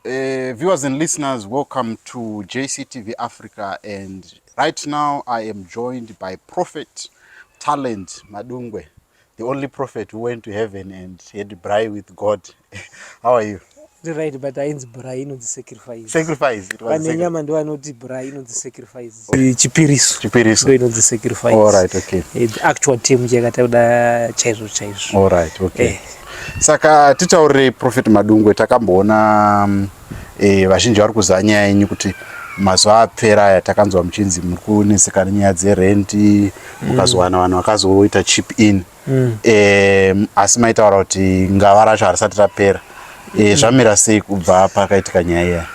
Viewers and listeners, welcome to JCTV Africa. And right now, I am joined by Prophet Talent Madungwe, the only prophet who went to heaven and had braai with God. How are you? Right, but hainzi braai, inonzi sacrifice. Sacrifice. It was Vane nyama ndo vanoti braai, inonzi sacrifice, chipiriso. Chipiriso. Ndo inonzi sacrifice. All right, okay. The actual term chakatakuda chaizvo chaizvo. All right, okay. Saka titaurire, Prophet Madungwe, takamboona vazhinji vari kuziva nyaya yenyu kuti mazuva apera aya takanzwa muchinzi muri kunetseka nenyaya dzerenti, mukazowana vanhu vakazoita chip in. Asi maitaura kuti ngava racho harisati rapera. Zvamira sei kubva pakaitika nyaya iya?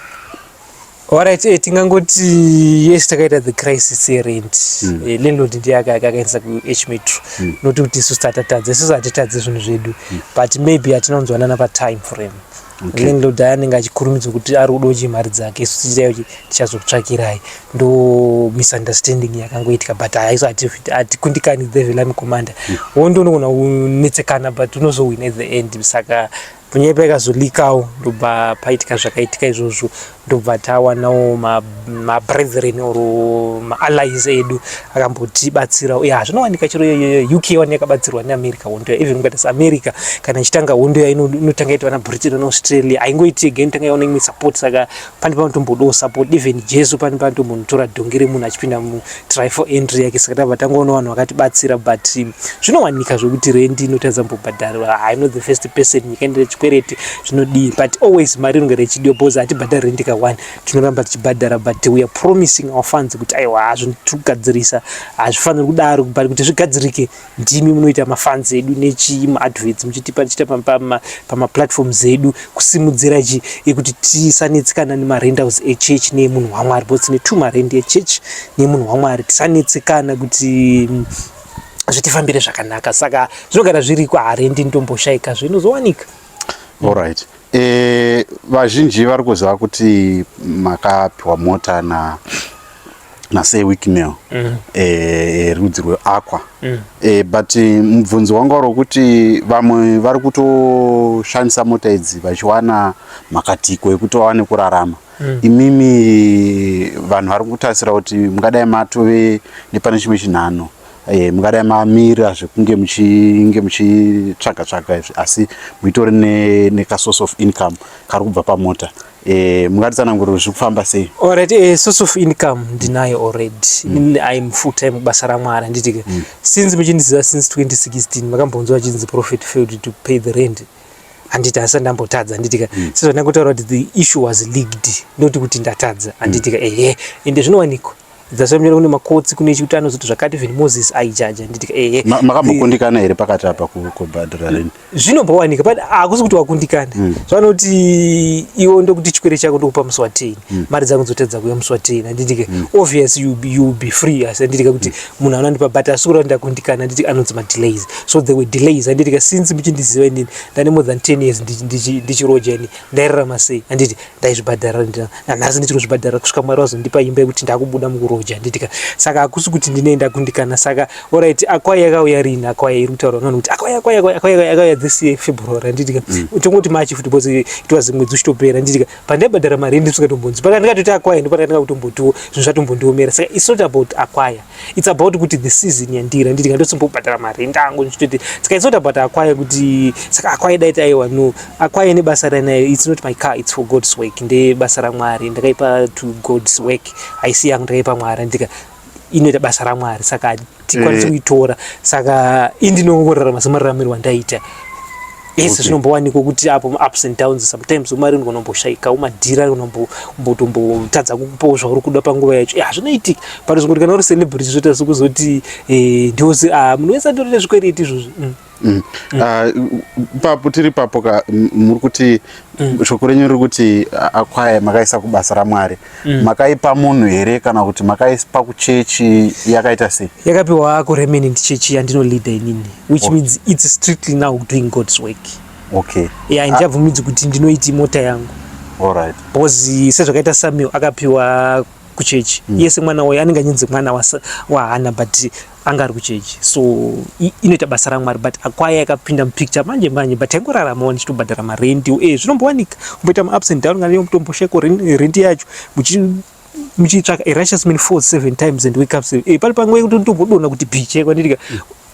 Alright, tingangoti yes, takaita the crisis yerent. Landlord ndiye akaendesa kuH Metro, noti kuti isusu tatatadza, isusu hatitadze zvinhu zvedu, but maybe hatina kunzwanana patime frame. Landlord anenge achikurumidzwa kuti ari kuda uchi mari dzake, isu tichitai kuti tichazokutsvakirai. Ndo misunderstanding yakangoitika, but haiso hatikundikani. The army commander wondo unogona kunetsekana, but unozowina at the end. Saka nyaya paikazolikawo, ndobva paitika zvakaitika izvozvo, ndobva tawanawo mabrethren or maallies edu akambotibatsirawo. Ya, zvinowanika chero UK wani yakabatsirwa neAmerica hondo. Even ukaita seAmerica, kana ichitanga hondo ya inotanga ita vana Britain neAustralia, haingoiti ega, inotanga yaona imwe support. Saka pane panotombodawo support. Even Jesu pane panotombonotora dhongi remunhu achipinda mutriumphal entry yake. Saka tabva tangoona vanhu vakatibatsira, but zvinowanika zvokuti rendi inotadza mbobhadharwa. I'm not the first person. Nyika inoita chikwereti, zvinodii, but always mari inonge rechidiwa because hatibhadhari rendi ka1, tinoramba tichibhadhara. But we are promising our fans kuti aiwa, zvinhu tiri kugadzirisa, hazvifaniri kudaro, but kuti zvigadzirike ndimi munoita mafans edu nechi maadverts muchitipa tichiita pamaplatforms edu kusimudzira chi ekuti tisanetsekana nemarentals echurch nemunhu waMwari, because tine two marendi, echurch nemunhu waMwari. Tisanetsekana kuti zvitifambire zvakanaka. Saka zvinogara zviriko, harendi ndomboshaika, zvinozowanika. Alright. Vazhinji vari kuziva kuti makapiwa mota naSir Wicknell, rudzi rweAqua. But mubvunzo wanga uri wekuti vamwe vari kutoshandisa mota idzi vachiwana makatiko ekuti vawane kurarama. Imimi vanhu vari kutarisira kuti mungadai matove nepane chimwe chinhano, mungadai mamira zvekunge muchinge muchitsvaga tsvaga izvi, asi muitori nekasource of income kari kubva pamota. Mungatitsanangurire zviri kufamba sei? Alright, source of income ndinayo already. I'm full time kubasa raMwari, handiti? Since muchindiziva since 2016, makambonzwa achinzi prophet failed to pay the rent? Handiti asati ndambotadza, handitika? Sezvandangotaura kuti the issue was leaked, noti kuti ndatadza, handitika? Ehe, ende zvinowanikwa dzasvamira kune makotsi, kune chikuti anozoti zvakati. Even Moses aijaja, handitika? Ehe. Makambokundikana here pakati apa kubhadhara rent? Zvinombowanika, but hakusi kuti wakundikana. Zvanoti iwe ndokuti chikwere chako ndokupa musi wa10, mari dzangu dzotadza kuuya musi wa10, handitika? Obvious you be free, asi handitika kuti munhu anondipa, but asi kureva ndakundikana, handiti? Anonzi madelays. So there were delays, handitika? Since muchindiziva inini, ndane more than 10 years ndichiroja. Ini ndairarama sei, handiti? Ndaizvibhadhara, nanhasi ndichiri kuzvibhadhara kusvika Mwari vazondipa imba yekuti ndakubuda mukuroja, handitika? Saka hakusi kuti ndinee ndakundikana. Saka alright, Aqua yakauya rini? Aqua iri kutaurwa nani kuti Aqua, Aqua, Aqua, Aqua yakauya this year February, handitika? Tongoti March futi, because it was mwedzi uchitopera, handitika? Pandaibhadhara mari ndisingatombonzi paka ndikatoti Aqua, ndopaka ndingakutombotiwo zvinhu zvatombondiomera. Saka it's not about Aqua, it's about kuti the season yandiri, handitika? Ndosimbobhadhara mari angu ndichitoti. Saka it's not about Aqua kuti saka Aqua dai taiwa. No, Aqua nebasa ranayo, it's not my car, it's for God's work. Ndebasa raMwari, ndakaipa to God's work, haisi yangu, ndakaipa Mwari, handitika? Inoita basa raMwari, saka tikwanisi kuitora. Saka indinongorarama semararamiro wandaita yes. Zvinombowanikwa kuti apo ups and downs, sometimes umari unomboshaika, umadhira unombotombotadza kukupawo zvauri kuda panguva yacho. Ya, zvinoitika, but zvingoti kana uri celebrity zvoita sekuzoti ndiosi munhu wese atori nezvikwereti izvozvo. Ah, papo tiri papo ka, muri kuti shoko renyu riri kuti Aqua makaisa kubasa raMwari. Makaipa munhu here kana kuti makaipa kuchechi? Yakaita sei? Yakapiwa kuRemnant Church yandinoleada inini, which means it's strictly now doing God's work. Ya, ndichabvumidzi kuti ndinoiti mota yangu. Because sezvakaita Samuel akapiwa. Kuchechi yese mwana wayo anenge achinzi mwana waHana, but anga ari kuchechi, so inoita basa raMwari. But Aquaya yakapinda mupicture manje manje, but taingoraramawo ndichitobhadhara marendi. Zvinombowanika kumboita maups and down, kana mutombosheko rendi yacho muchitsvaka. A righteous man falls seven times and wake up seven. Pari pamwe kuti ndombodonha kuti bhichekwa, nditika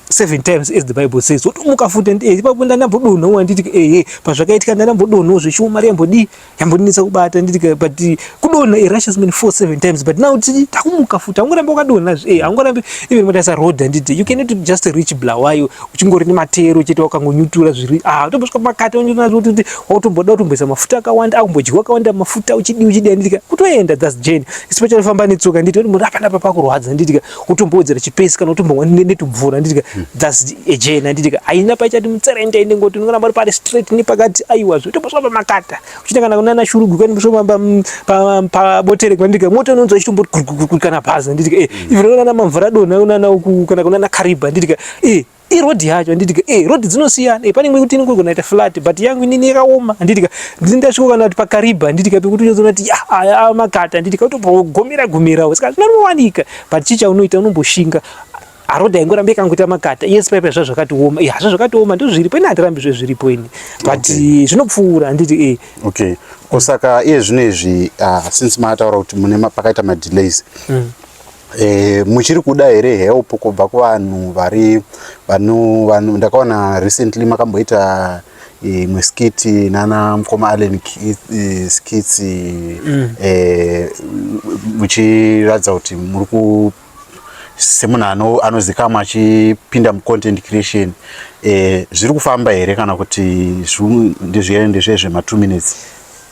seven times as the Bible says, wotomuka futi. Ipapo ndandambodonhawo, handitika? Ehe, pazvakaitika ndandambodonhawo zveshuwa, mari yambodii, yambondinetsa kubata, handitika? But kudonha, a righteous man falls seven times, but now titi takumuka futi. Haungorambi wakadonha, haungorambi. Even mataisa road, handiti? You cannot just reach Bulawayo uchingori nematero chete, wakangonyutura zviri, ah, utombosvika pakati kuti wakutomboda kutomboisa mafuta akawanda, akumbodyiwa akawanda mafuta, uchidii, uchidii, handitika? Kutoenda, that's journey, especially famba netsoka, handiti? Munhu apa napa pakurwadza, handitika? Utombowedzera chipesi kana utombomwa netumvura, handitika? That's a journey, handitika? Haina paichati mutserende inde ngoti unoramba uri pari straight nepakati, aiwa, zvotombosvika pamakata uchiita kana kunana Shurugwi, kwanimbosvika paBoterekwa, handitika? Mota inonzwa ichitomboti guruguru kana bhazi, handitika? Even kunana Mamvura Dona, kunana uku, kana kunana Kariba, handitika? Irodhi yacho, handitika? Rodhi dzinosiyana. Pane imwe kuti inongogona kuita flat, but yangu inini yakaoma, handitika? Ndini ndasvika kana kuti paKariba, handitika? Pekuti unozoona kuti ya aya makata, handitika? Utombogomera gomerawo, saka zvinowanika. But chii chaunoita? Unomboshinga. Arodhi aingoramba ikangoita makata. Yes, paipa zva zvakatioma. Hazvo zvakatioma, ndozviripo. Ini handirambi zvezviripo ini, but zvinopfuura, handiti? Okay, kusaka iye zvino izvi, since mataura kuti mune pakaita madelays, muchiri kuda here help kubva kuvanhu vari vanhu? Ndakaona recently makamboita imwe skit nana mukoma Allen Skits, muchiratidza kuti muri ku semunhu anozikamwa achipinda mucontent creation. Zviri kufamba here kana kuti ndezviye zvema2 minutes?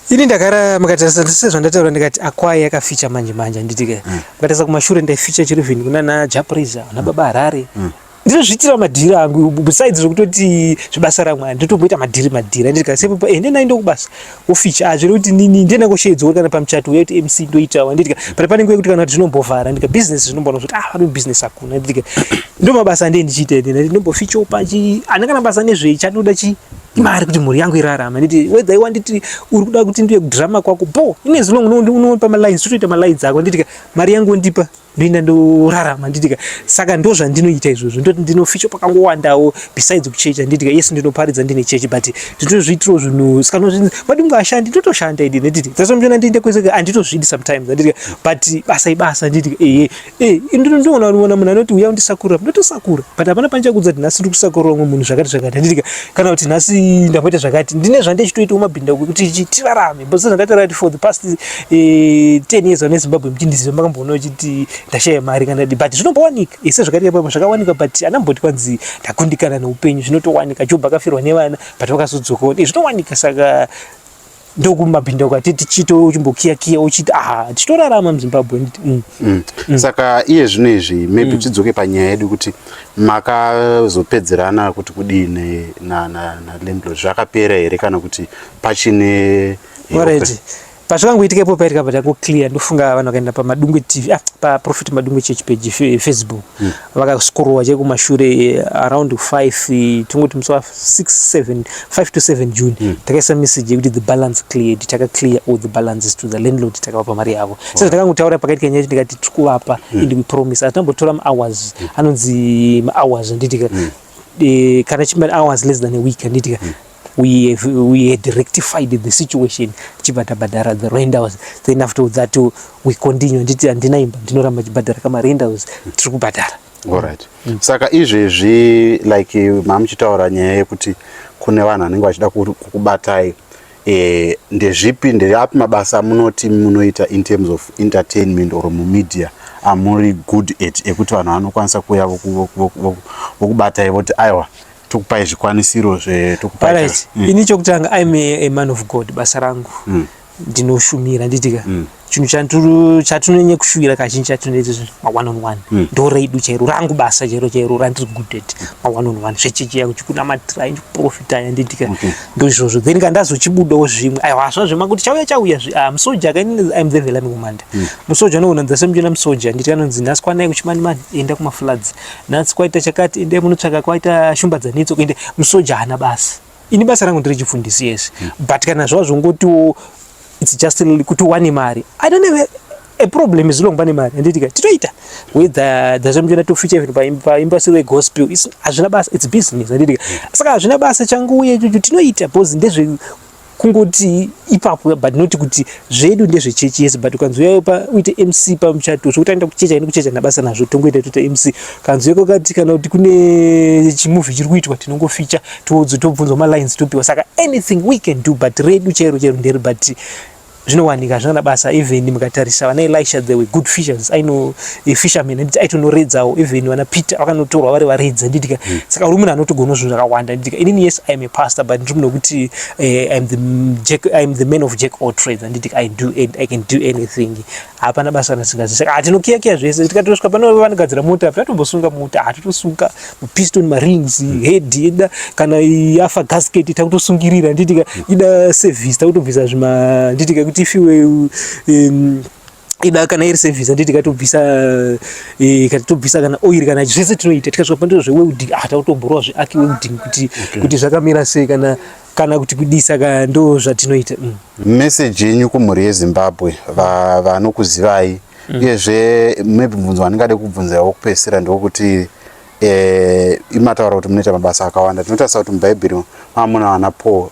Ini ndakara, mukatarisa sezvandataura, ndikati Akwai yakafeature manje manje, handiti? Mukatarisa kumashure, ndaifeature chirivhini kunana Japrisa nababa Harare. Ndinozviitira madhiri angu besides zvekutoti zvebasa ramwari. Ndotomboita madhiri madhiri, handiti? Sepo ende kubasa ofeature, hazviri kuti nini ndienda koshedzwa kana pamuchato uya kuti MC ndoitawo, handiti? But pane nguva yekuti kana kuti zvinombovhara, handiti? Business zvinomboona kuti, ah, vari business hakuna, handiti? Ndo mabasa andee ndichiita ende ndombofeature pachi handina kana basa nezvei. Chandinoda chi mari kuti mhuri yangu irarame, handiti? Whether iwanditi uri kuda kuti ndiye kudrama kwako bo, ine zilong unopa malines, totoita malines ako, handitika? Mari yangu ndipa, ndoenda ndorarama, handitika? Saka ndo zvandinoita izvozvo. Ndoti ndinofeature pakangowandawo besides kuchechi, handitika? Yes, ndinoparidza, ndine chechi, but ndinozviitirawo zvinhu. Saka madungu ashandi, ndotoshanda idi, nditi dzasomjona ndiinde kwese, handitozvidi sometimes, handitika? But basa ibasa, handitika? Ehe, ndinoona munhu anoti uya undisakurira, ndotosakura, but hapana pandichakudza kuti nhasi ndiri kusakurira umwe munhu zvakati zvakati, handitika? Kana kuti nhasi ndamboita zvakati, ndine zvandichitoitawo mabhinda kuti tirarame. But sezvandataura kuti for the past 10 years vane Zimbabwe muchindiziva, makamboona uchiti ndashaya mari kana di, but zvinombowanika. Sezvakaitika ipapo zvakawanika, but handamboti kwanzi ndakundikana neupenyu. Zvinotowanika. Job akafirwa nevana, but vakazodzokawo. Zvinowanika. Saka ndokumabhinda ukati tichito uchimbokiyakiya uchiti, ah, tichitorarama muZimbabwe, nditi. Saka iye zvino izvi, maybe tidzoke panyaya yedu kuti makazopedzerana kuti kudii nalandlord? Zvakapera here kana kuti pachine? Alright, pazvakangoitika ipo paitika patangoclear. Ndofunga vanhu vakaenda paMadungwe TV, ah, paProphet Madungwe Church page, Facebook, vakascrolwa chekumashure, around 5, tongoti musi wa 6 7, 5 to 7 June, takaisa message yekuti the balance cleared. Takaclear all the balances to the landlord, takavapa mari yavo. Sezvo ndakangotaura pakaitika nyaya, ndikati tiri kuvapa and we promise. Hatinambotora mahours, anonzi mahours, handitika? Kana chima hours, less than a week, handitika? We had rectified the situation, tichibva tabhadhara the rentals. Then after that we continue. Nditi handina imba, ndinoramba chibhadhara kamarentals tiri kubhadhara. Alright, saka izvezvi, like mamuchitaura nyaya yekuti kune vanhu vanenge vachida kukubatai, ndezvipi, ndeapi mabasa amunoti munoita in terms of entertainment or mumedia amuri good at, ekuti vanhu vanokwanisa kuuya vokubatai voti, aiwa, tokupai zvikwanisiro zvetokupai? Alright. Ini chokutanga, I'm a man of God. Basa rangu ndinoshumira, nditika? Chinhu chatinonyanya kushuvira kazhinji chatinoita ma1 on 1, ndo redu chairo, rangu basa chairo chairo randiri good at, ma1 on 1 zvechechi yangu, chikunamatira, chikuprofitaya, nditika? Ndo izvozvo. Then kana ndazochibudawo zvimwe, aiwa, hazva zvemakuti chauya chauya ah, musoja kaini, I'm the army commander. Musoja unoona nzasemuchiona musoja, nditi anonzi nhasi kwanai kuChimanimani, enda kumafloods, nhasi kwaita chakati, endai munotsvaka, kwaita shumba dzanetso, kuende. Musoja haana basa. Ini basa rangu nderechifundisi, yes, but kana zvava zvongotiwo it's just kuti uwane mari, I don't have a, a problem as long pane mari, handitika? Tinoita whether dzazvamuchiona tofeature even paimba wegospel, hazvina basa, it's business, handitika? Saka hazvina basa, changuuye ichocho tinoita because ndezve kungoti ipapo, but not kuti zvedu ndezvechechi, yes. But ukanzouya uite MC pamuchato, zvokuti aenda kuchechi, aende kuchechi, nabasa nazvo, tongoita toita MC. Kanzouya kwakati kana kuti kune chimovie chiri kuitwa, tinongofeature, tobvunzwa malines, topiwa. Saka anything we can do, but redu chairo chairo nderi, but zvinowanika, zvina basa. Even mukatarisa vana Elisha, they were good fishers, aino fishermen, handiti? Aitonoredzawo. Even vana Peter vakanotorwa vari varedzi, handitika? Saka uri munhu anotogona zvinhu zvakawanda, handitika? Inini, yes, I am a pastor, but ndiri munhu wekuti I'm the man of jack all trades, handitika? I do and I can do anything, hapana basa rasingazi. Saka hatinokiyakiya zvese. Tikatosvika pano vanogadzira mota, tatombosunga mota, hatitosunga mapiston, marings, head ida kana yafa gasket, takutosungirira, handitika? Ida service, takutobvisa zvima, handitika, kuti ifiwe ida kana iri service, handiti? Katobvisa katobvisa kana oil kana zvese tinoita. Tikasvika pandiro zvewelding, ah, takutomborwa zvearc welding kuti zvakamira sei, kana kuti kudisa ka, ndo zvatinoita. Message yenyu kumhuri yeZimbabwe vanokuzivai, uyezve maybe mubvunzo wandingade kubvunza wokupedzisira ndewekuti imataura kuti munoita mabasa akawanda. Tinotarisa kuti mubhaibheri mamuna vana Paul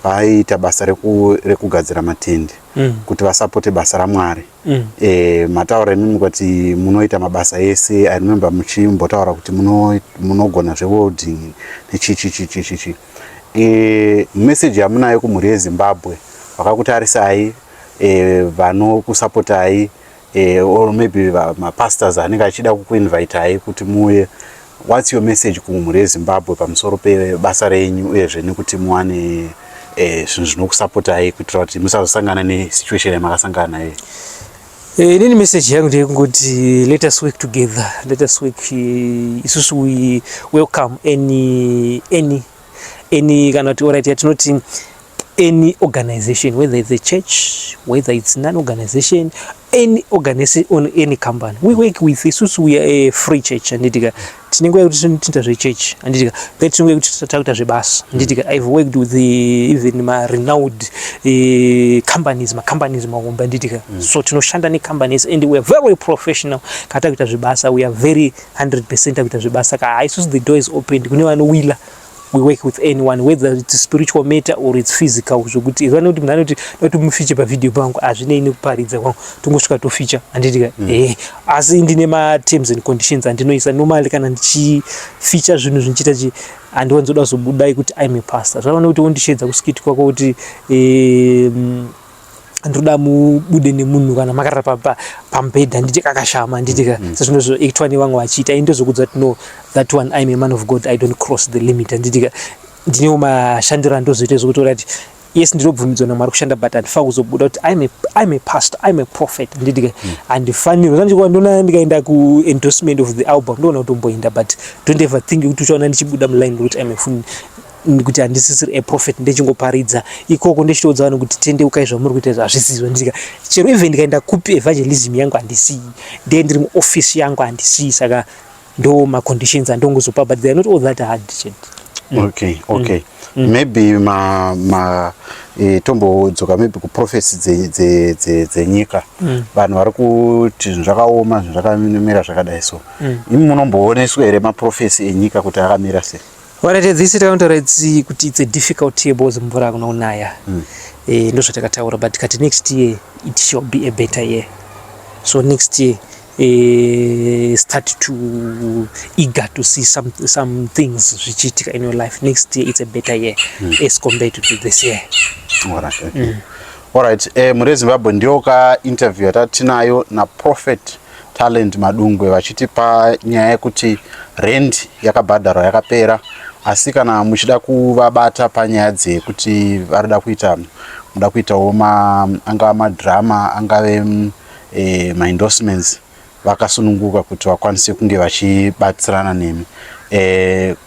vaiita basa rekugadzira matende kuti vasapote basa raMwari. Mataura imimi kuti munoita mabasa ese. I remember muchimbotaura kuti munogona zvewelding nechichichichichichi. Message yamunayo kumhuri yeZimbabwe vakakutarisai, vanokusapotai, or maybe mapastors anenge achida kukuinvitai kuti muuye, what's your message kumhuri yeZimbabwe pamusoro pebasa renyu, uyezve nekuti muwane zvinhu zvinokusapotai kuitira kuti musazosangana nesituation yamakasangana nayo? Inini message yangu ndeyekungoti let us work together, let us work. Isusu we welcome any kana kuti, alright, yatinoti any organization, whether it's a church, whether it's non-organization, any organization on any company we work with. Isusu we are a free church, handitika? Tine nguva yekuti tinoita zvechurch, handitika? Then tine nguva yekuti takuita zvebasa, handitika? I've worked with even marenowned companies, macompanies mahombe, handitika? So tinoshanda necompanies and we are very professional. Kana takuita zvebasa, we are very 100% takuita zvebasa. Ka isusu the door is open kune vanowila. We work with anyone, whether it's spiritual matter or it's physical, zvokuti vanoti munhu anoti dati mufeature pavideo pangu, hazvinei nekuparidza kwangu, tongosvika tofeature, handitika? Asi ndine materms and conditions andinoisa normally kana ndichifeature zvinhu zvinichiita chi handiwanzoda kuzobudai kuti I'm a pastor. Zvavaona kuti wondishedza kuskit kwako kuti ndoda mubude nemunhu kana makarara pamubhedha, handiti? Kakashama, handitika? Sezvino zvoactwa nevamwe vachiita, ini ndozokudza kuti no, that one, I'm a man of God, I don't cross the limit, handitika? Ndinewo mashandiro andozoita zvokuti orati yes, ndinobvumidzwa naMwari kushanda, but handifani kuzobuda kuti I'm a pastor, I'm a prophet, handitika? Handifanirwi. Ndona ndikaenda kuendorsement of the album, ndoona kutomboenda, but don't ever think kuti uchaona ndichibuda muline kuti I'm a kuti handisisiri a prophet. Ndechingoparidza ikoko, ndechitoudza vanhu kuti tendeukai, zvamuri kuita izvo hazvisizvo, nditika? Chero even ndikaenda kupi, evangelism yangu handisii, ndee ndiri muoffice yangu handisii. Saka ndo maconditions andongozopa, but they are not all that hard chete. Okay. Maybe ma tombodzoka maybe kuprophecy dzenyika. Vanhu vari kuti zvinhu zvakaoma, zvinhu zvakamira zvakadai, so imi munombooneswa here maprophecy enyika kuti akamira sei? Alright, this takanotaura kuti it's a difficult year because mvura hakuna kunaya. Ndo zvatakataura, but kati next year it shall be a better year. So next year start to eager to see some things zvichiitika in your life. Next year it's a better year as compared to this year. Alright, okay. Alright, mhuri yeZimbabwe, ndiyo ka interview yatatinayo naProphet Talent Madungwe, vachitipa nyaya yekuti rent yakabhadharwa, yakapera. Asi kana muchida kuvabata panyaya dzekuti varida kuita, muda kuitawo angava madrama, angave maendorsements, vakasununguka kuti vakwanise kunge vachibatsirana nemi.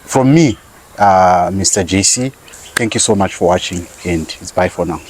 From me, Mr JC, thank you so much for watching and it's bye for now.